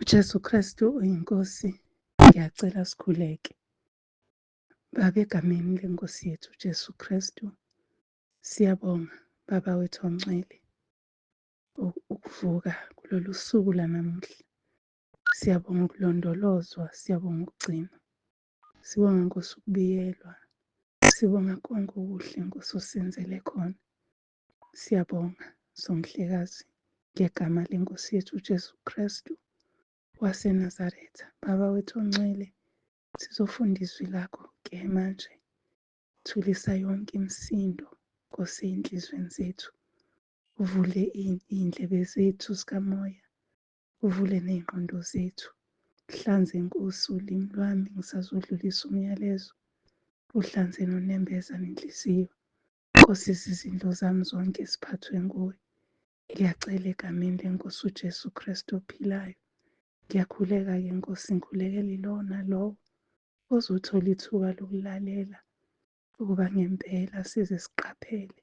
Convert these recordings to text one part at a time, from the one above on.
UJesu Kristu uyiNkosi, ngiyacela sikhuleke. Baba, egameni leNkosi yethu uJesu Kristu, siyabonga Baba wethu ongcwele ukuvuka kulolu suku lanamuhla. Siyabonga ukulondolozwa, siyabonga ukugcinwa. Sibonga Nkosi ukubiyelwa. Sibonga konke okuhle Nkosi osenzele khona. Siyabonga Somhlekazi ngegama leNkosi yethu uJesu Kristu waseNazaretha. Baba wethu ongcwele, sizofunda izwi lakho ke manje. Thulisa yonke imisindo Nkosi ey'nhliziyweni zethu. Uvule iy'ndlebe zethu zikamoya, uvule ney'ngqondo zethu. Hlanze Nkosi ulimi lwami ngisazodlulisa umyalezo. Uhlanze nonembeza nenhliziyo. Nkosi, izizindlo zami zonke ziphathwe nguwe. Ngiyacela egameni leNkosi uJesu Kristu ophilayo. Ngiyakhuleka-ke Nkosi, ngikhulekela yilowo nalowo ozothola ithuba lokulalela ukuba ngempela size siqaphele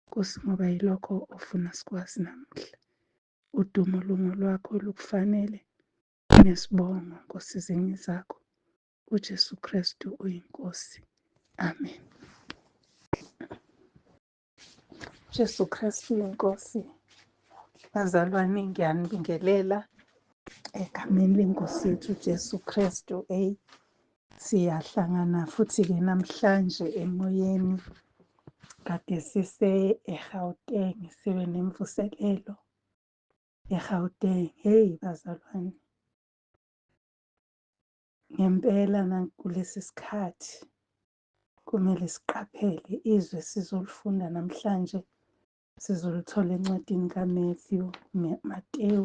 Nkosi, ngoba yilokho ofuna sikwazi namuhla. Udumo lungolwakho lukufanele nesibongo Nkosi zingi zakho. UJesu Kristu uyiNkosi. Amen. Jesu Kristu uyiNkosi. Bazalwane, ngiyanibingelela egameni leNkosi yethu uJesu Kristu. Ey, siyahlangana futhi-ke namhlanje emoyeni. Kade sise eGauteng sibe nemvuselelo eGauteng. Hey bazalwane, ngempela nakulesi sikhathi kumele siqaphele izwi sizolifunda namhlanje, sizolithola encwadini kaMatthew, Mateyu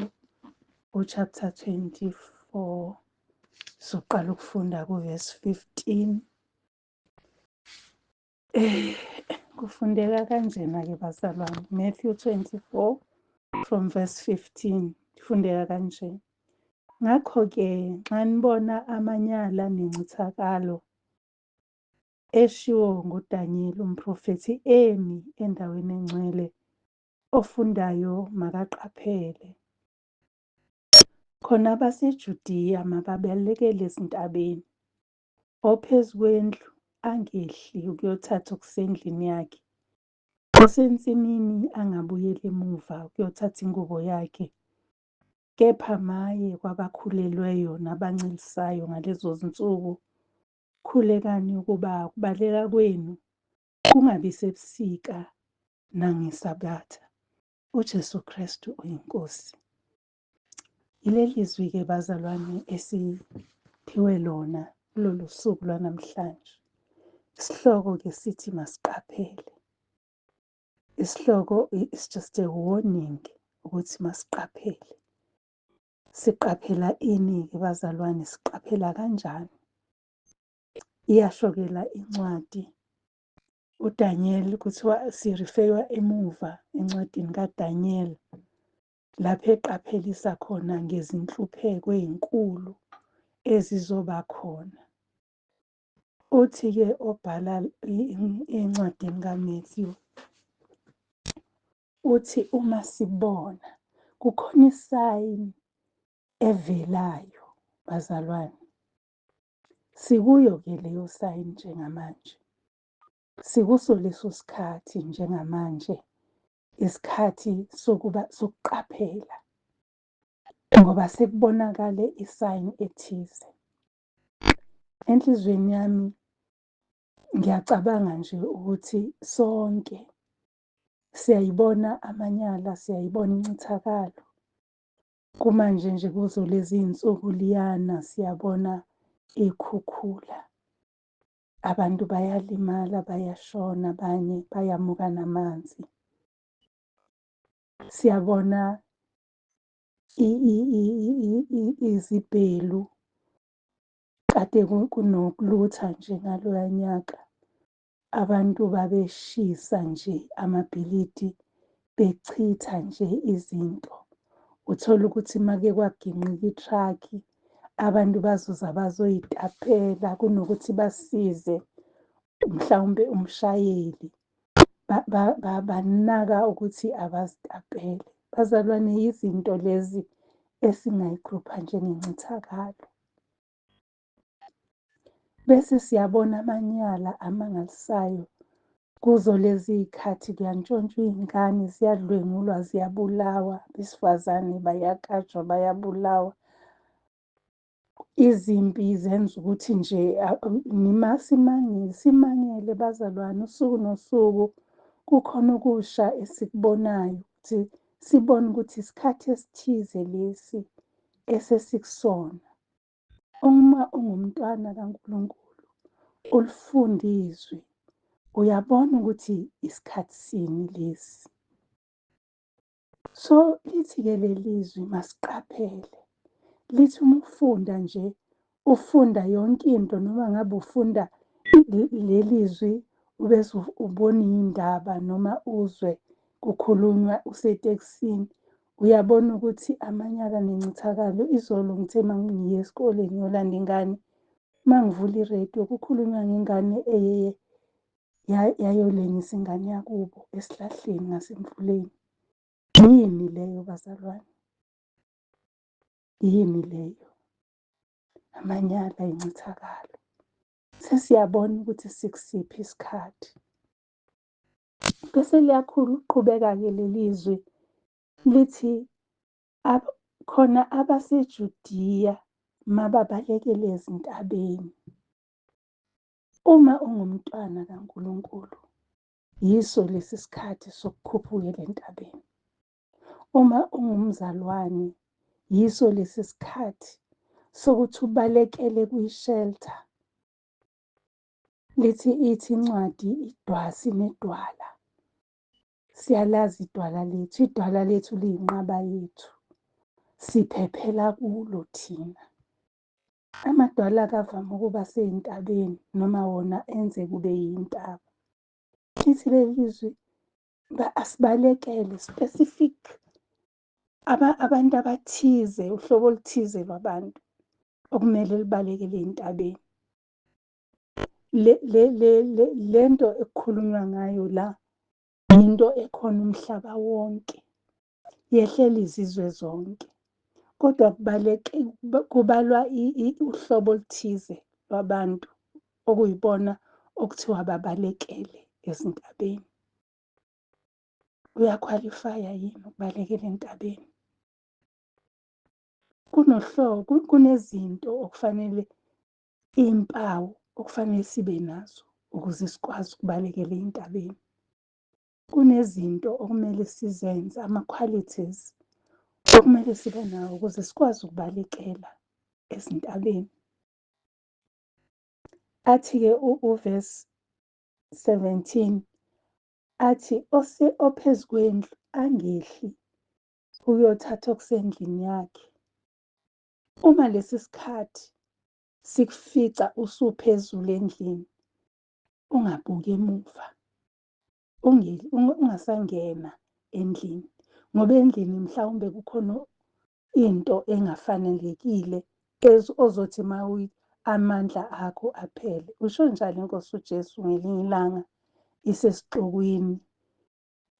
uchapter 24. Soqala ukufunda kuverse 15. Kufundeka kanjena-ke bazalwane, Matthew 24 from verse 15, kufundeka kanje. Ngakho-ke nxa nibona amanyala nencithakalo eshiwo nguDanyeli umprofethi emi endaweni engcwele, ofundayo makaqaphele. Khona abaseJudiya mababalekele ezintabeni, ophezu kwendlu angehli ukuyothatha okusendlini yakhe, osensimini angabuyeli emuva ukuyothatha ingubo yakhe. Kepha maye kwabakhulelweyo nabancelisayo ngalezo zinsuku! Khulekani ukuba ukubaleka kwenu kungabi sebusika nangeSabatha. UJesu Kristu uyiNkosi. Yileli zwi-ke bazalwane esiphiwe lona kulolu suku lwanamhlanje. Isihloko-ke sithi masiqaphele. Isihloko is just a warning ukuthi masiqaphele. Siqaphela ini-ke bazalwane? Siqaphela kanjani? Iyasho-ke la incwadi uDaniel, kuthiwa sirifeywa emuva encwadini kaDaniel lapho eqaphelisa khona ngezinhlupheko ey'nkulu ezizoba khona. Uthi-ke obhala encwadini kaMatthew, uthi uma sibona kukhona isayini evelayo bazalwane, sikuyo-ke leyo sayini njengamanje. Sikuso leso sikhathi njengamanje, isikhathi sokuba sokuqaphela ngoba sekubonakale isayini ethize. Enhliziyweni yami ngiyacabanga nje ukuthi sonke siyayibona amanyala, siyayibona incithakalo. Kumanje nje kuzo lezi iy'nsuku liyana siyabona iy'khukhula. Abantu bayalimala, bayashona, abanye bayamuka namanzi. Siyabona izibhelu kade kunokulutha nje ngaloya nyaka. Abantu babeshisa nje amabhilidi, bechitha nje izinto. Uthole ukuthi make kwaginqika i-truck, abantu bazoza bazoyitapela kunokuthi basize mhlawumbe umshayeli. Banaka ukuthi abazitapele. Bazalwane, izinto lezi Esingayigrupha njengencithakalo. Bese siyabona amanyala amangalisayo kuzo lezi y'khathi kuyantshontshwa iy'ngane, ziyadlwengulwa, ziyabulawa, abesifazane bayakatshwa, bayabulawa. Izimpi zenza ukuthi nje simangele bazalwane usuku nosuku kukhona okusha esikubonayo ukuthi sibone ukuthi isikhathi esithize lesi esesikusona. Uma ungumntwana kaNkulunkulu, ulifunda izwi, uyabona ukuthi isikhathi sini lesi. So lithi-ke leli zwi masiqaphele. Lithi uma ufunda nje, ufunda yonke into noma ngabe ufunda leli zwi ubese ubona iy'ndaba noma uzwe kukhulunywa usetekisini, uyabona ukuthi amanyala nencithakalo. Izolo ngithe uma ngiya esikoleni ngiyolanda ingane, uma ngivula irediyo kukhulunywa ngengane eyeye yayolengisa ingane yakubo esihlahleni ngasemfuleni. Yini leyo bazalwane? Yini leyo? Amanyala incithakalo. Sesiyabona ukuthi sikusiphi isikhathi. Bese liyakhula uqhubeka-ke leli zwi lithi khona abaseJudiya mababalekele ezintabeni. Uma ungumntwana kaNkulunkulu, yiso lesi sikhathi sokukhuphukela entabeni. Uma ungumzalwane, yiso lesi sikhathi sokuthi ubalekele kwi-shelter. Lithi ithi incwadi idwasi nedwala. Siyalazi idwala lethu, idwala lethu liyinqaba yethu. Siphephela kulo thina. Amadwala akavame ukuba sey'ntabeni noma wona enze kube yintaba. Lithi leli zwi asibalekele specific abantu abathize, uhlobo oluthize lwabantu okumele lubalekele ey'ntabeni. Le nto ekukhulunywa ngayo la yinto ekhona umhlaba wonke, yehlela izizwe zonke. Kodwa kubaleke kubalwa uhlobo oluthize lwabantu okuyibona okuthiwa babalekele ezintabeni. Uyakhwalifaya yini ukubalekela entabeni? Kunohlobo, kunezinto okufanele, iy'mpawu okufanele sibe nazo ukuze sikwazi ukubalekela ey'ntabeni. Kunezinto okumele sizenze, ama-qualities okumele sibe nawo ukuze sikwazi ukubalekela ezintabeni. Athi-ke uvesi 17 athi ophezu kwendlu angehli ukuyothatha okusendlini yakhe. Uma lesi sikhathi sikufica usuphezulu endlini, ungabuki emuva, ungasangena endlini, ngoba endlini mhlawumbe kukhona into engafanelekile ozothi amandla akho aphele. Usho njalo iNkosi uJesu ngelinye ilanga isesixukwini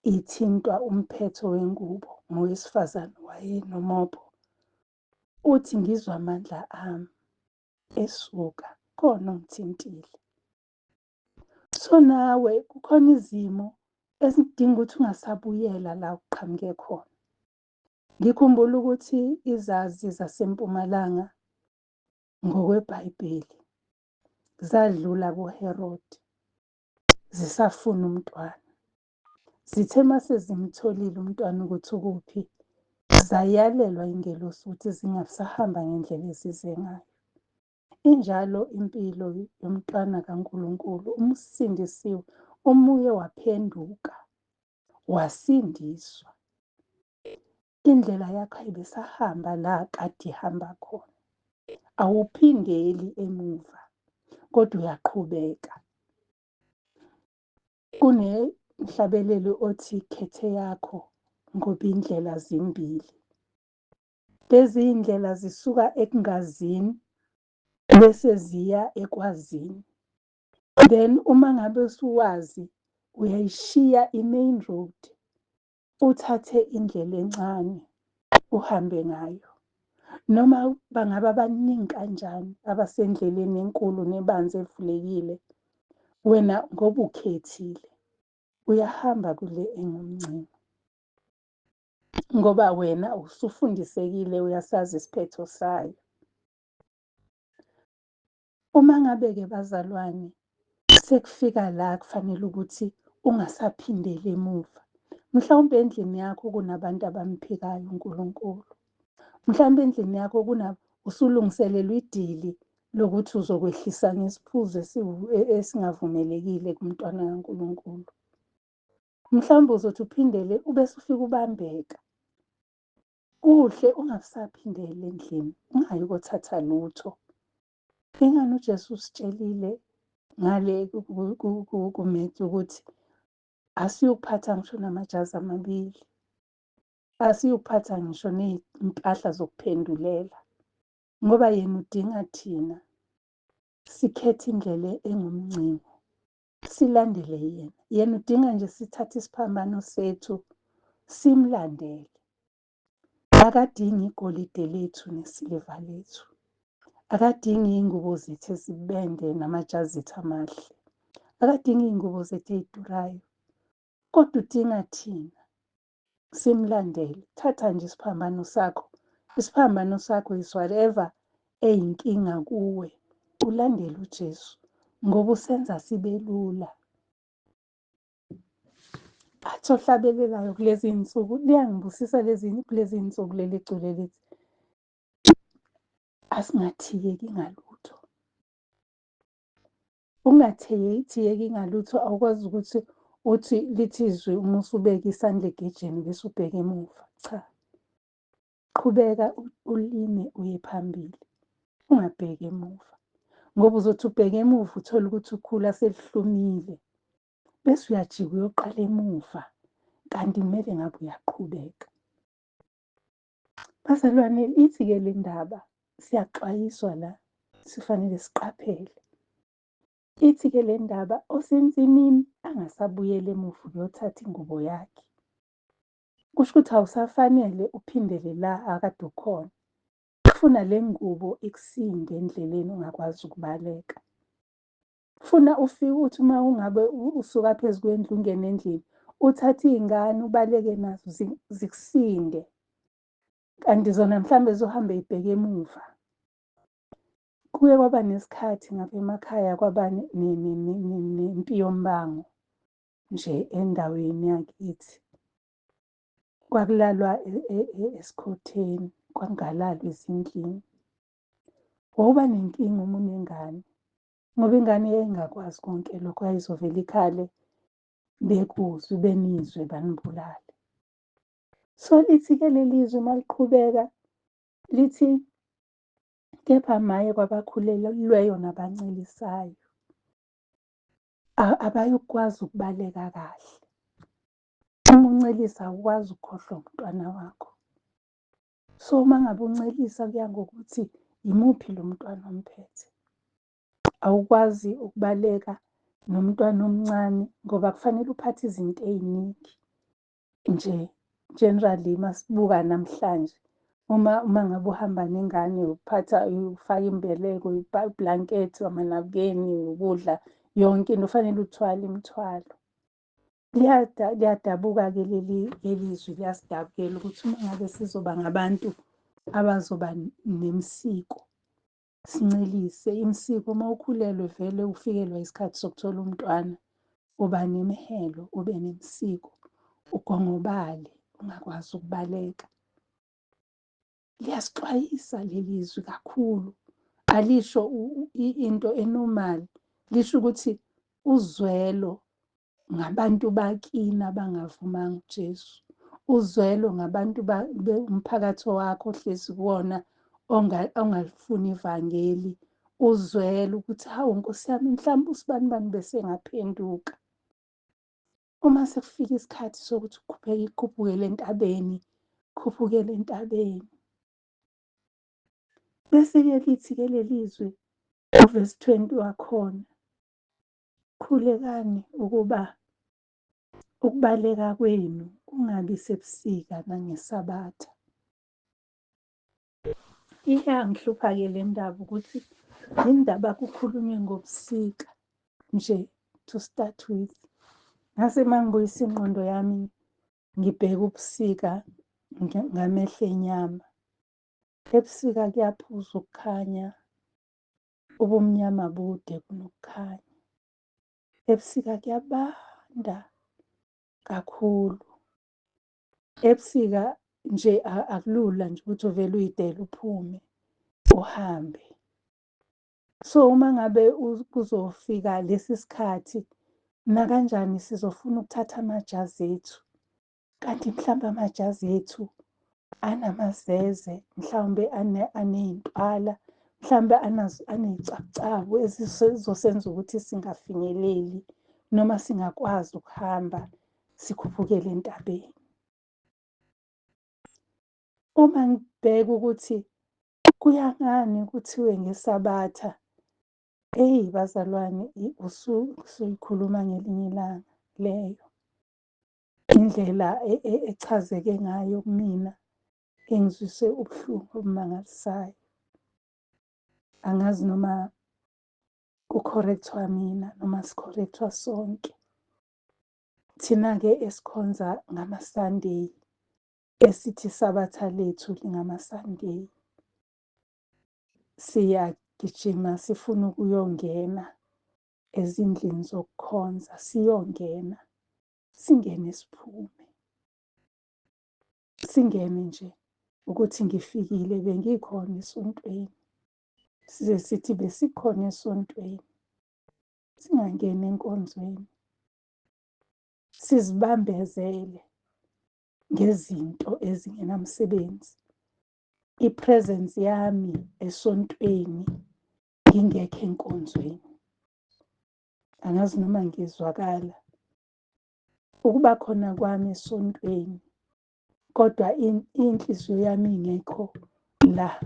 ithintwa umphetho wengubo ngowesifazane wayenomopho. Uthi ngizwa amandla ami esuka khona ongithintile. So nawe kukhona izimo ezidinga ukuthi ungasabuyela la uqhamuke khona. Ngikhumbula ukuthi izazi zasempumalanga ngokweBhayibheli zadlula kuHerod zisafuna umntwana. Zithe mase zimtholile umntwana ukuthi ukuphi, zayalelwa ingelosi ukuthi zingasahamba ngendlela ezize ngayo. Injalo impilo yomntwana kaNkulunkulu, uma usindisiwe, uma uye waphenduka, wasindiswa, indlela yakho ayibisahamba la kade ihamba khona. Awuphindeli emuva, kodwa uyaqhubeka. Kunemhlabelelo othi khethe yakho ngoba indlela zimbili. Lezi iy'ndlela zisuka ekungazini bese ziya ekwazini. Then uma ngabe usuwazi uyayishiya i-main road, uthathe indlela encane uhambe ngayo. Noma bangaba baningi kanjani abasendleleni enkulu nebanzi evulekile, wena ngoba ukhethile uyahamba kule engumngcingo. Ngoba wena usufundisekile uyasazi isiphetho sayo. Uma ngabe-ke bazalwane sekufika la kufanele ukuthi ungasaphindeli emuva. Mhlawumbe endlini yakho kunabantu abamphikayo uNkulunkulu. Mhlawumbe endlini yakho kuna usulungiselelwe idili lokuthi uzokwehlisa ngesiphuzo esingavumelekile kumntwana kaNkulunkulu. Mhlawumbe uzothi uphindele ubese ufike ubambeka. Kuhle ungasaphindeli endlini, ungayi kothatha lutho. Ingani uJesu usitshelile ngale kuMatthew ukuthi asiyukuphatha ngisho namajazi amabili, asiyukuphatha ngisho ney'mpahla zokuphendulela, ngoba yena udinga thina sikhethe indlela engumngcingo, silandele yena. Yena udinga nje sithathe isiphambano sethu simlandele. Akadingi igolide lethu nesiliva lethu. Akadingi iy'ngubo zethu ezibende namajazi ethu amahle. Akadingi iy'ngubo zethu ey'durayo. Kodwa udinga thina simlandele. Thatha nje isiphambano sakho. Isiphambano sakho is whatever eyinkinga kuwe. Ulandele uJesu ngoba usenza sibe lula. Athi ohlabelelayo kulezi iy'nsuku, liyangibusisa lezi kulezi iy'nsuku leli culo elithi asingathiyeki ngalutho. Ukungathiyeki ngalutho awukwazi ukuthi uthi lithi izwi uma usubeka isandla egejeni bese ubheka emuva. Cha. Qhubeka ulime uye phambili. Ungabheki emuva. Ngoba uzothi ubheke emuva uthole ukuthi ukhula selihlumile. Bese uyajika uyoqala emuva kanti kumele ngabe uyaqhubeka. Bazalwane, ithi-ke le ndaba siyaxwayiswa la, sifanele siqaphele. Ithi-ke le ndaba osensimini angasabuyeli emuva ukuyothatha ingubo yakhe. Kusho ukuthi awusafanele uphindele la akade ukhona. Funa le ngubo ikusinde endleleni ungakwazi ukubaleka. Funa ufike uthi uma ungabe usuka phezu kwendlu ungene endlini, uthathe iy'ngane ubaleke nazo zikusinde. Kanti zona mhlawumbe zizohambe y'bheke emuva. Kuke kwaba nesikhathi ngapha emakhaya kwaba nempi yombango nje endaweni yakithi. Kwakulalwa esikhotheni, kwakungalalwa ezindlini. Wawuba nenkinga uma unengane ngoba ingane yayingakwazi konke lokho, yayizovele ikhale bekuzwe, benizwe banibulale. So lithi-ke leli zwi uma liqhubeka lithi kepha maye kwabakhulelweyo nabancelisayo abayukwazi ukubaleka kahle. Uma uncelisa awukwazi ukukhohlwa umntwana wakho. So uma ngabe uncelisa kuya ngokuthi imuphi lo mntwana omphethe. Awukwazi ukubaleka nomntwana omncane ngoba kufanele uphathe izinto ey'ningi nje generally masibuka namhlanje. Uma ngabe uhamba nengane uphatha ufaka imbeleko, iblankethi, amanabukeni, ukudla, yonke into kufanele uthwale imithwalo. Liyadabuka-ke leli leli zwi liyasidabukela ukuthi uma ngabe sizoba ngabantu abazoba nemisiko sincelise imisiko uma ukhulelwe vele ufikelwa isikhathi sokuthola umntwana uba nemihelo ube nemisiko ugongobale ungakwazi ukubaleka. Liyasixwayisa leli zwi kakhulu, alisho into enormal, lisho ukuthi uzwelo ngabantu bakini abangavumanga uJesu, uzwelo ngabantu umphakathi wakho ohlezi kuwona ongalifuni ivangeli, uzwelo ukuthi hawu Nkosi yami mhlawumbe usibanibani bese engaphenduka. Uma sekufika isikhathi sokuthi ukhupheke ikhuphukele entabeni, khuphukele entabeni. Bese-ke lithi-ke leli zwi uvesi 20 wakhona, khulekani ukuba ukubaleka kwenu kungabi sebusika nangesabatha. Iyangihlupha-ke le ndaba ukuthi indaba kukhulunywe ngobusika nje to start with. Ngase uma ngibuyisa ingqondo yami ngibheke ubusika ngamehlo enyama. Ebusika kuyaphuza ukukhanya, ubumnyama bude kunokukhanya. Ebusika kuyabanda kakhulu. Ebusika nje akulula nje ukuthi uvele uy'dele uphume uhambe. So uma ngabe kuzofika lesi sikhathi nakanjani sizofuna ukuthatha amajazi ethu, kanti mhlawumbe amajazi ethu anamazeze, mhlawumbe aney'ntwala, mhlawumbe aney'cabucabu ezizosenza ukuthi singafinyeleli noma singakwazi ukuhamba sikhuphukele entabeni. Uma ngibheka ukuthi kuya ngani kuthiwe ngeSabatha, eyi bazalwane usuyikhuluma ngelinye ilanga leyo. Indlela echazeke ngayo kumina ingizwise ubuhlungu obumangalisayo. Angazi noma ku-correct-wa mina noma si-correct-wa sonke. Thina-ke esikhonza ngama-Sunday, esithi iSabatha lethu lingama-Sunday, siyagijima sifuna ukuyongena ezindlini zokukhonza, siyongena, singene siphume. Singene nje ukuthi ngifikile bengikhona esontweni. Size sithi besikhona esontweni, singangeni enkonzweni. Sizibambezele ngezinto ezingenamsebenzi. I-presence yami esontweni ngingekho enkonzweni. Angazi noma ngizwakala. Ukuba khona kwami esontweni kodwa inhliziyo yami ingekho la,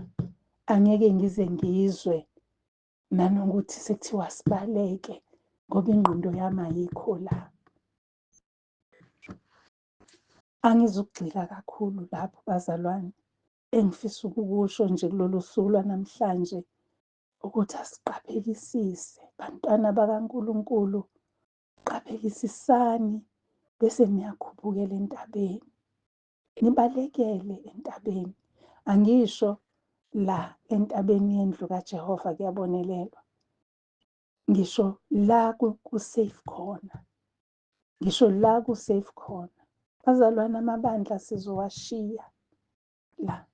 angeke ngize ngizwe nanokuthi sekuthiwa sibaleke ngoba ingqondo yami ayikho la. Angizukugxila kakhulu lapho bazalwane, engifisa ukukusho nje kulolu suku lwanamhlanje ukuthi asiqaphelisise bantwana bakaNkulunkulu, qaphelisisani bese niyakhuphukela entabeni, nibalekele entabeni. Angisho la entabeni yendlu kaJehova kuyabonelelwa, ngisho la ku-safe khona, ngisho la ku-safe khona. Bazalwane, amabandla sizowashiya la,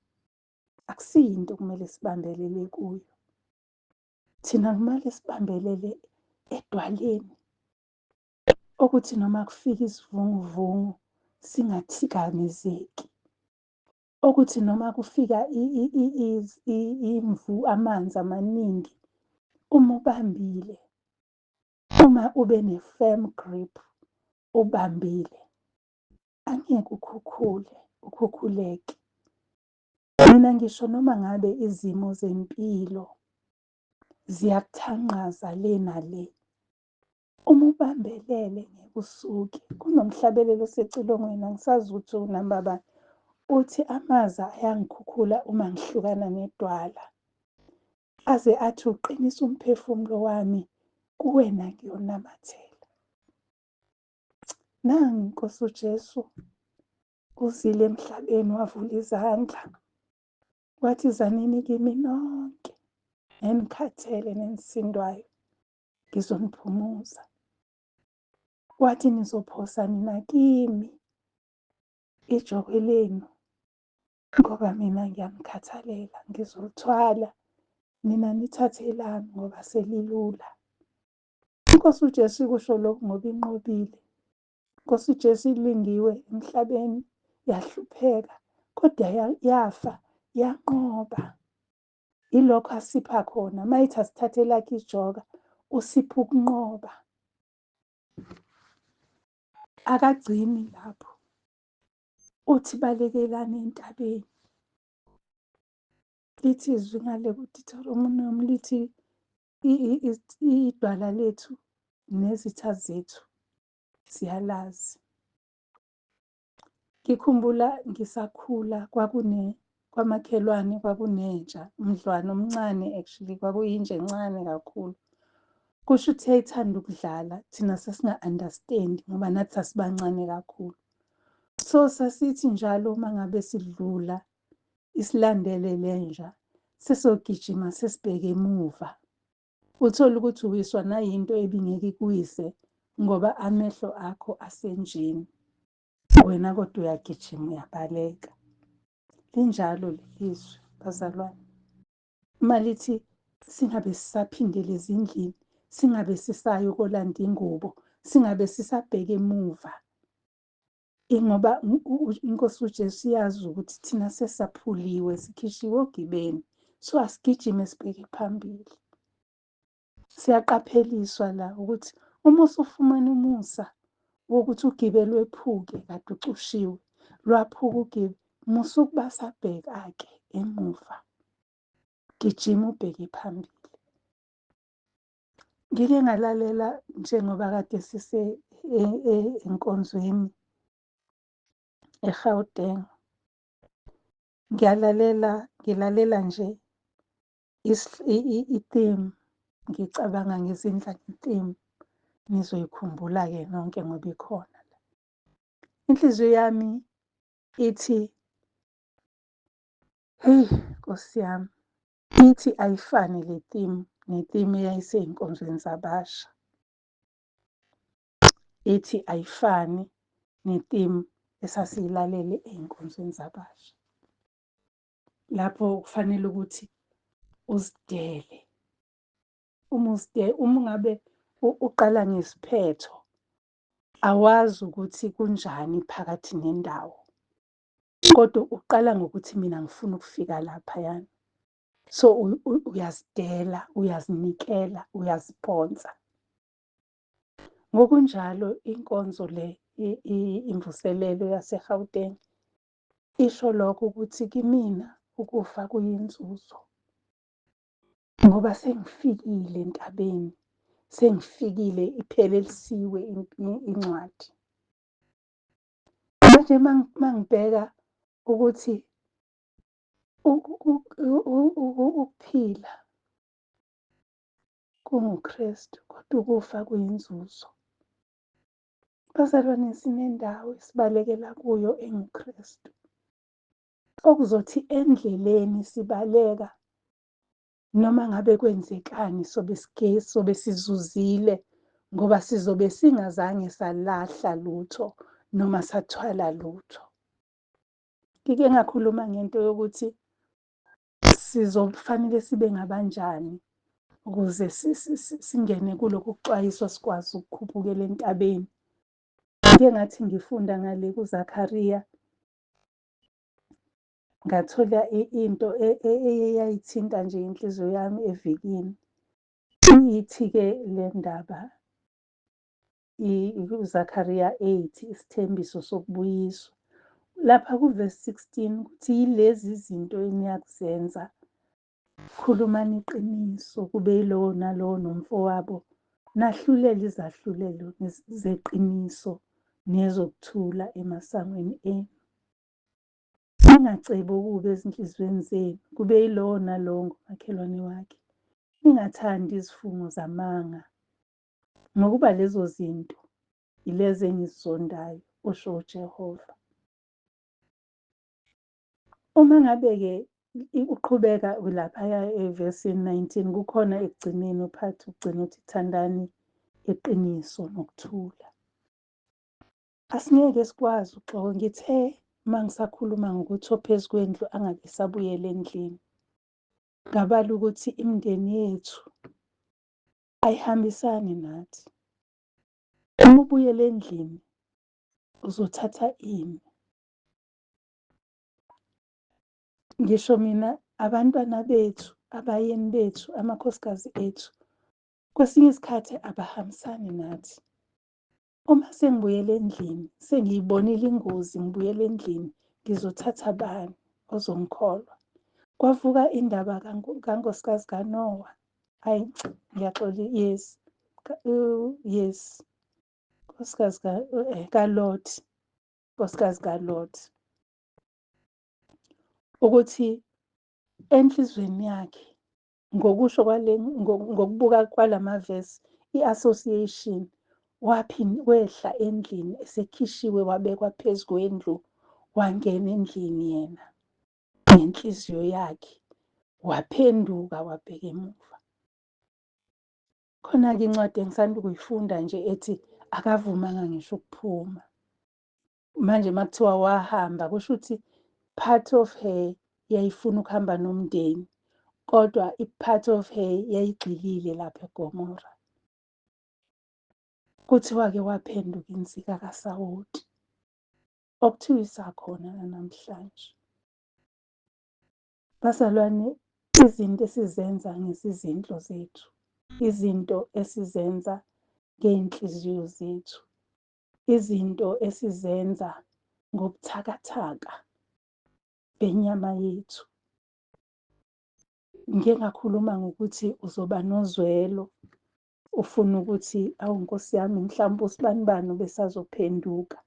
akusiyinto okumele sibambelele kuyo. Thina kumele sibambelele edwaleni, okuthi noma kufika isivunguvungu singathikamezeki, okuthi noma kufika imvu, amanzi amaningi, uma ubambile, uma ube ne-firm grip, ubambile, angeke ukhukhule, ukhukhuleke. Mina ngisho noma ngabe izimo zempilo ziyakuthanqaza le nale, uma ubambelele ngeke usuke. Kunomhlabelelo osecilongweni, angisazi ukuthi unamba bani, uthi amaza ayangikhukhula uma ngihlukana nedwala, aze athi uqinisa umphefumulo wami, kuwena ngiyonamathela. Nangu Nkosi uJesu uzile emhlabeni wavula izandla, wathi zanini kimi nonke enikhathele nenisindwayo, ngizoniphumuza. Wathi nizophosa nina kimi ijokwe lenu, ngoba mina ngiyanikhathalela, ngizolithwala, nina nithathe elami ngoba selilula. Inkosi uJesu ikusho lokhu ngoba inqobile. Inkosi uJesu ilingiwe emhlabeni, yahlupheka, kodwa yafa, yanqoba. Yilokho asipha khona. Uma ethi asithathe elakhe ijoka, usipha ukunqoba. Akagcini lapho, uthi balekelani entabeni. Lithi izwi ngale kuDeuteronomy lithi idwala lethu nezitha zethu siyalazi. Ngikhumbula ngisakhula Kwamakhelwane kwakunenja, umdlwane omncane actually, kwakuyinja encane kakhulu. Kusho ukuthi yayithanda ukudlala, thina sasinga-understand-i ngoba nathi sasibancane kakhulu. So sasithi njalo uma ngabe sidlula isilandele le nja, sesogijima sesibheke emuva. Uthole ukuthi uwiswa nayinto ebingeke ikuwise ngoba amehlo akho asenjeni. Wena kodwa uyagijima uyabaleka. Linjalo lelizwi bazalwane. Uma lithi singabe sisaphindela ezindlini, singabe sisayo kolanda ingubo, singabe sisabheka emuva. Ingoba inkosi uJesu iyazi ukuthi thina sesaphuliwe, sikhishiwe ogibeni. So asigijime sibheke phambili. Siyaqapheliswa la ukuthi uma usufumana umusa wokuthi ugibe lwephuke kade ucushiwe, lwaphuka ugibe, musa ukuba sabheka-ke emuva. Gijima ubheke phambili. Ngike ngalalela njengoba kade sise enkonzweni eGauteng. Ngiyalalela, ngilalela nje i-theme, ngicabanga ngizindla nge-theme. Nizoyikhumbula-ke nonke ngoba ikhona la. Inhliziyo yami ithi, heyi Nkosi yami, ithi ayifane le theme ne-theme eyayisey'nkonzweni zabasha. Ithi ayifani ne-theme esasiyilalele ey'nkonzweni zabasha. Lapho kufanele ukuthi uzidele. Uma uzidele, uma ngabe uqala ngesiphetho, awazi ukuthi kunjani phakathi nendawo. Kodwa uqala ngokuthi mina ngifuna ukufika laphayana. So uyazidela, uyazinikela, uyaziphonsa. Ngokunjalo inkonzo le imvuselelo yaseGauteng isho lokho ukuthi kimina ukufa kuyinzuzo. Ngoba sengifikile entabeni, sengifikile iphelelisiwe incwadi. Manje mangibheka ukuthi ukuphila kunguKristu kodwa ukufa kuyinzuzo. Bazalwane sinendawo esibalekela kuyo enguKristu. Okuzothi endleleni sibaleka noma ngabe kwenzekani sobe sobe sizuzile ngoba sizobe singazange salahla lutho noma sathwala lutho. Ngike ngakhuluma ngento yokuthi sizofanele sibe ngabanjani ukuze singene kulokhu kuxwayiswa sikwazi ukukhuphukela entabeni. Ngike ngathi ngifunda ngale kuZakhariya ngathola into eyayithinta nje inhliziyo yami evikini. Ithi-ke le ndaba uZakhariya 8 isithembiso sokubuyiswa. Lapha kuvesi 16 ukuthi yilezi zinto eniyakuzenza. Khulumani iqiniso kube yilowo nalowo nomfowabo, nahlulele izahlulelo zeqiniso nezokuthula emasangweni enu. Ningacebi okubi ezinhliziyweni zenu, kube yilowo nalowo ngomakhelwane wakhe. Ningathandi izifungo zamanga, ngokuba lezo zinto yilezo engizizondayo, usho uJehova. Uma ngabe-ke uqhubeka laphaya evesini 19 kukhona ekugcineni uphathi ugcina uthi thandani iqiniso nokuthula. Asingeke sikwazi uxoko ngithe uma ngisakhuluma ngokuthi ophezu kwendlu angabe esabuyela endlini. Ngabala ukuthi imindeni yethu ayihambisani nathi. Uma ubuyela endlini uzothatha ini? Ngisho mina abantwana bethu, abayeni bethu, amakhosikazi ethu, kwesinye isikhathi abahambisani nathi. Uma sengibuyele endlini, sengiyibonile ingozi ngibuyele endlini, ngizothatha bani ozongikholwa? Kwavuka indaba kankosikazi kaNowa. Hayi, ngiyaxolisa, yes. Yes. Nkosikazi kaLot. Nkosikazi kaLot. Ukuthi enhliziyweni yakhe, ngokusho kwale, ngokubuka kwalamavesi, i-association, wehla endlini esekhishiwe wabekwa phezu kwendlu, wangena endlini yena ngenhliziyo yakhe, waphenduka wabheka emuva. Khona-ke incwadi engisanda ukuyifunda nje ethi akavumanga ngisho ukuphuma. Manje uma kuthiwa wahamba, kusho ukuthi part of her yayifuna ukuhamba nomndeni, kodwa i-part of her yayigxilile lapha eGomora. Kuthiwa-ke waphenduka insika kasawoti, okuthiwa isakhona namhlanje. Bazalwane, izinto esizenza ngezizindlo zethu, izinto esizenza ngey'nhliziyo zethu, izinto esizenza ngobuthakathaka benyama yethu. Ngike ngakhuluma ngokuthi uzoba nozwelo, ufuna ukuthi awu Nkosi yami, mhlawumbe usibanibani ubesazophenduka,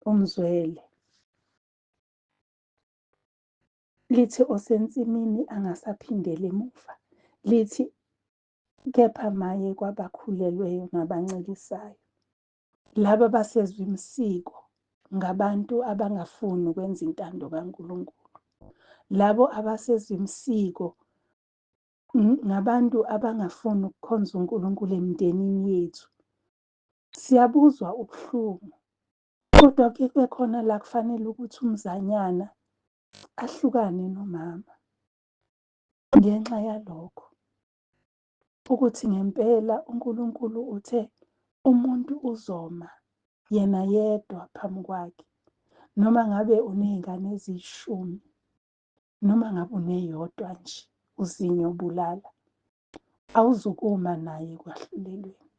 umzwele. Lithi osensimini angasaphindeli emuva, lithi kepha maye kwabakhulelweyo nabancelisayo. Laba basezwa imisiko ngabantu abangafuni ukwenza intando kaNkulunkulu. Labo abasezwa imisiko ngabantu abangafuni ukukhonza uNkulunkulu emndenini yethu. Siyabuzwa ubuhlungu, kodwa kube khona la kufanele ukuthi umzanyana ahlukane nomama ngenxa yalokho, ukuthi ngempela uNkulunkulu uthe umuntu uzoma yena yedwa phambi kwakhe, noma ngabe uney'ngane eziyishumi, noma ngabe uneyodwa nje uzinyo bulala, awuzukuma naye ekwahlulelweni,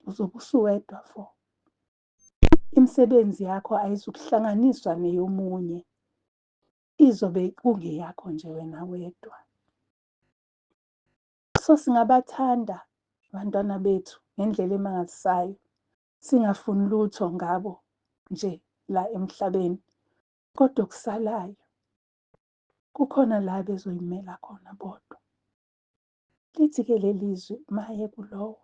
uzobe usuwedwa for imisebenzi yakho ayizukuhlanganiswa neyomunye, izobe kungeyakho nje wena wedwa. So singabathanda abantwana bethu ngendlela emangalisayo, singafuni lutho ngabo nje la emhlabeni, kodwa okusalayo kukhona la bezoyimela khona bodwa. Lithi-ke leli zwi, maye kulowo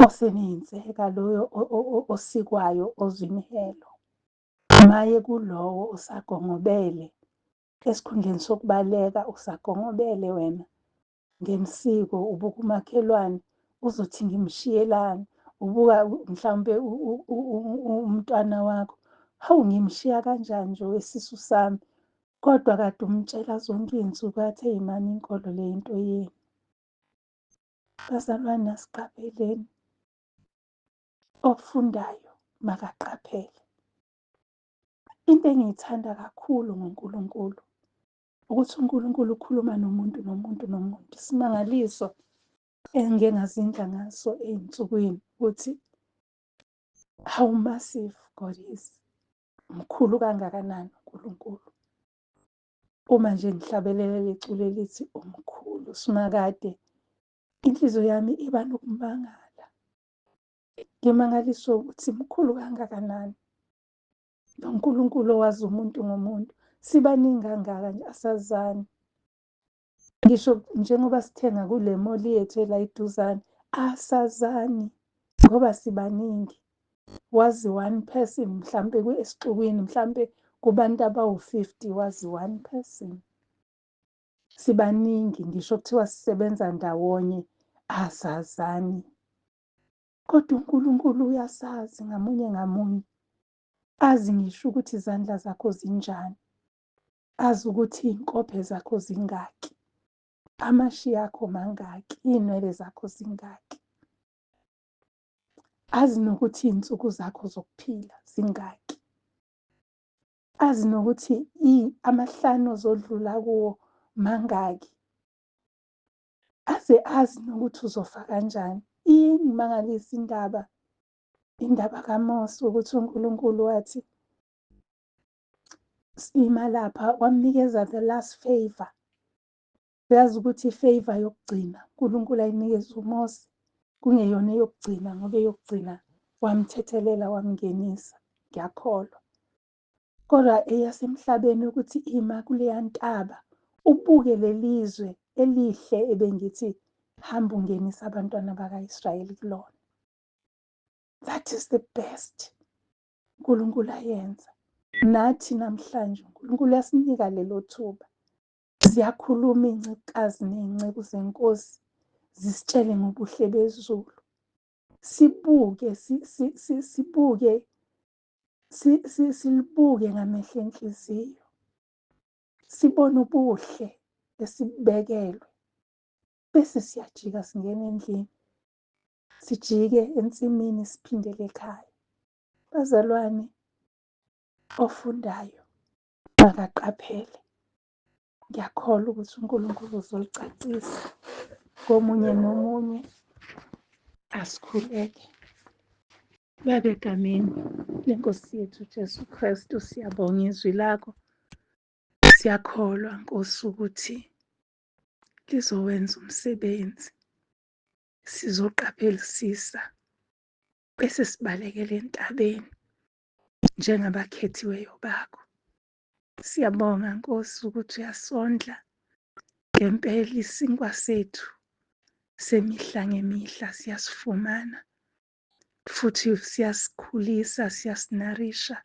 oseneyinseka, loyo osikwayo ozwa imihelo. Maye kulowo osagongobele, esikhundleni sokubaleka usagongobele wena ngemsiko, ubuka umakhelwane uzothi ngimshiyelani, ubuka mhlawumpe umntwana wakho, hawu ngimshiya kanjani nje owesisu sami, kodwa kade umtshela zonke iy'nsuku athi eyi mani inkolo le into yenu. Bazalwane, asiqapheleni, ofundayo makaqaphele. Into engiyithanda kakhulu ngoNkulunkulu ukuthi uNkulunkulu ukhuluma nomuntu nomuntu nomuntu. Isimangaliso engike ngazindla ngaso ey'nsukwini ukuthi how massive God is, mkhulu kangakanani uNkulunkulu. Uma nje ngihlabelela leculo elithi umkhulu simakade, inhliziyo yami iba nokumangala. Ngimangaliswa ukuthi mkhulu kangakanani lo Nkulunkulu owazi umuntu ngomuntu. Sibaningi kangaka nje asazani. Ngisho njengoba sithenga kule mall yethu ela iduzane, asazani ngoba sibaningi. Wazi one person mhlampe esixukwini, mhlampe kubantu abawu-50 wazi one person. Sibaningi ngisho kuthiwa sisebenza ndawonye asazani. Kodwa uNkulunkulu uyasazi ngamunye ngamunye, azi ngisho ukuthi izandla zakho zinjani, azi ukuthi iy'nkophe zakho zingaki, amashiya akho mangaki, iy'nwele zakho zingaki, azi nokuthi iy'nsuku zakho zokuphila zingaki, azi nokuthi amahlanu ozodlula kuwo mangaki, aze azi nokuthi uzofa kanjani. Iyangimangalisa indaba, indaba kaMose, ukuthi uNkulunkulu wathi sima lapha, wamnikeza the last favor. Uyazi ukuthi i-favor yokugcina uNkulunkulu ayinikeza uMose kungeyona eyokugcina, ngoba eyokugcina wamthethelela wamngenisa, ngiyakholwa. Kodwa eyasemhlabeni ukuthi ima kuleya ntaba ubuke lelizwe elihle ebengithi hamba ungenise abantwana baka-Israyeli kulona. That is the best uNkulunkulu ayenza. Nathi namhlanje uNkulunkulu uyasinika lelo thuba. Ziyakhuluma iy'ncekukazi ney'nceku zenkosi zisitshele ngobuhle bezulu. Sibuke sibuke silibuke ngamehlo enhliziyo. Sibone ubuhle esibubekelwe. Bese siyajika singena endlini. Sijike ensimini siphindele ekhaya. Bazalwane, ofundayo makaqaphele. Ngiyakholwa ukuthi uNkulunkulu uzolicacisa komunye nomunye. Asikhuleke. Baba, egameni leNkosi yethu uJesu Kristu, siyabonga izwi lakho. Siyakholwa Nkosi ukuthi lizowenza umsebenzi. Sizoqaphelisisa bese sibalekela entabeni njengabakhethiweyo bakho. Siyabonga Nkosi ukuthi uyasondla ngempela isinkwa sethu semihla ngemihla siyasifumana futhi siyasikhulisa, siyasinarisha.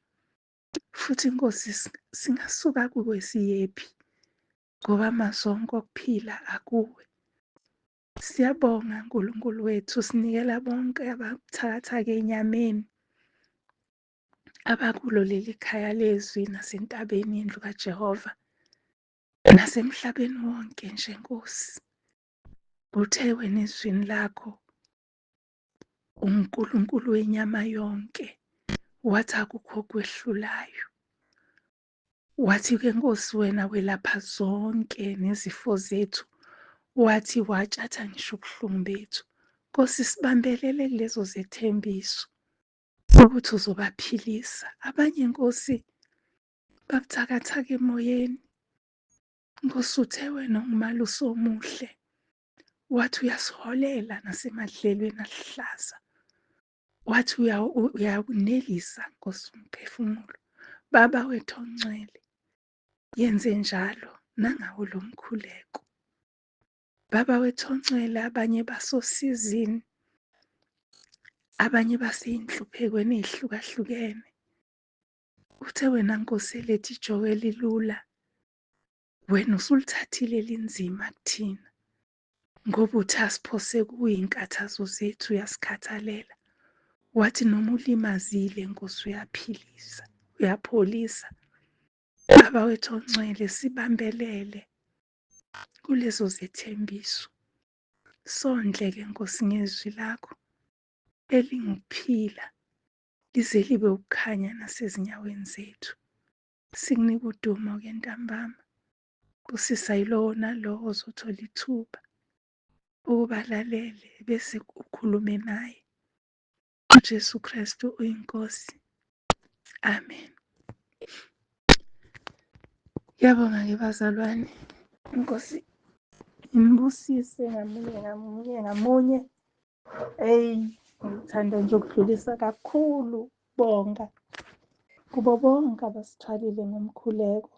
Futhi Nkosi singasuka kuwe siyephi ngoba amazwi onke okuphila akuwe. Siyabonga Nkulunkulu wethu, sinikela bonke ababuthakathaka enyameni abakulo leli khaya lezwi nasentabeni yendlu kaJehova nasemhlabeni wonke nje Nkosi. Uthe wena ezwini lakho uNkulunkulu wenyama yonke, wathi akukho okwehlulayo. Wathi-ke Nkosi wena welapha zonke nezifo zethu, wathi watshatha ngisho ubuhlungu bethu. Nkosi sibambelele kulezo zethembiso ukuthi uzobaphilisa. Abanye Nkosi babuthakathaka emoyeni. Nkosi uthe wena ungumalusi omuhle, wathi uyasiholela nasemadlelweni aluhlaza. Wathi uyakunelisa Nkosi umphefumulo. Baba wethu ongcwele, yenze njalo nangawo lo mkhuleko. Baba wethu ongcwele, abanye basosizini, abanye baseyinhluphekweni ey'hlukahlukene. Uthe wena Nkosi eletha ijoko elilula, wena usulithathile elinzima kuthina. Ngoba uthi asiphose kuye iy'nkathazo zethu, uyasikhathalela. Wathi noma ulimazile Nkosi uyaphilisa, uyapholisa. Baba wethu ongcwele, sibambelele kulezo zethembiso. Sondle-ke Nkosi ngezwi lakho elingukuphila, lize libe ukukhanya nasezinyaweni zethu. Sikunika udumo-ke ntambama. Busisa yilowo nalowo ozothola ithuba ukuba alalele bese ukhulume naye. UJesu Kristu uyiNkosi. Amen. Ngiyabonga-ke bazalwane. Inkosi inibusise ngamunye ngamunye ngamunye. Eyi, ngithanda nje ukudlulisa kakhulu bonga kubo bonke abasithwalile ngomkhuleko.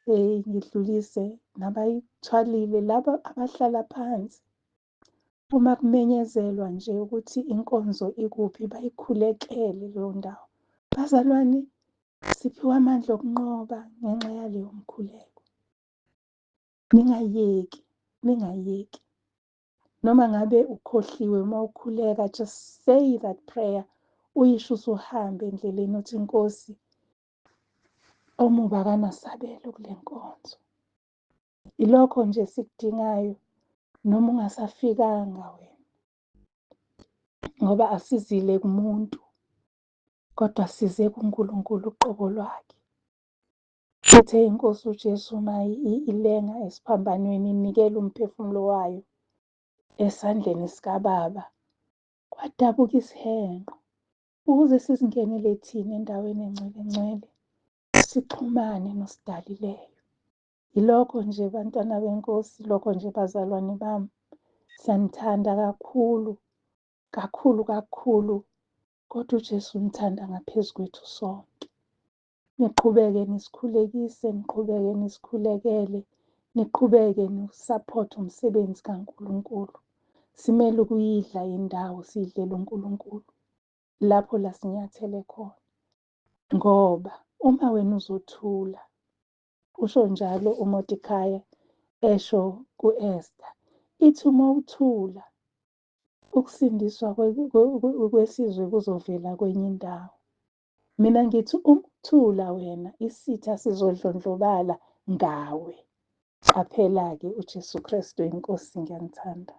Eyi, ngidlulise nabayithwalile laba abahlala phansi. Uma kumenyezelwa nje ukuthi inkonzo ikuphi, bayikhulekele leyo ndawo. Bazalwane, siphiwe amandla okunqoba ngenxa yaleyo mkhuleko. Ningayeki, ningayeki. Noma ngabe ukhohliwe uma ukhuleka, just say that prayer. Uyisho usuhambe endleleni uthi Nkosi, omubi akanasabelo kule nkonzo. Ilokho nje esikudingayo noma ungasafikanga wena. Ngoba asizile kumuntu, kodwa size kuNkulunkulu uqobo lwakhe. Uthe iNkosi uJesu uma ilenga esiphambanweni inikela umphefumulo wayo esandleni sikaBaba, kwadabuka isihenqo ukuze sizingenele thina endaweni engcwele ngcwele, sixhumane nosidalileyo. Yilokho nje bantwana benkosi, lokho nje bazalwane bami. Siyanithanda kakhulu, kakhulu kakhulu, kodwa uJesu unithanda ngaphezu kwethu sonke. Niqhubeke nisikhulekise, niqhubeke nisikhulekele, niqhubeke niwusaphothe umsebenzi kaNkulunkulu. Simele ukuyidla indawo, siyidlele uNkulunkulu lapho la sinyathele khona. Ngoba uma wena uzothula, usho njalo uMordecai esho ku-Esther, ithi uma uthula ukusindiswa kwesizwe kuzovela kwenye indawo. Mina ngithi uma uthula wena isitha sizodlondlobala ngawe. Qaphela-ke uJesu Kristu inkosi ngiyanithanda.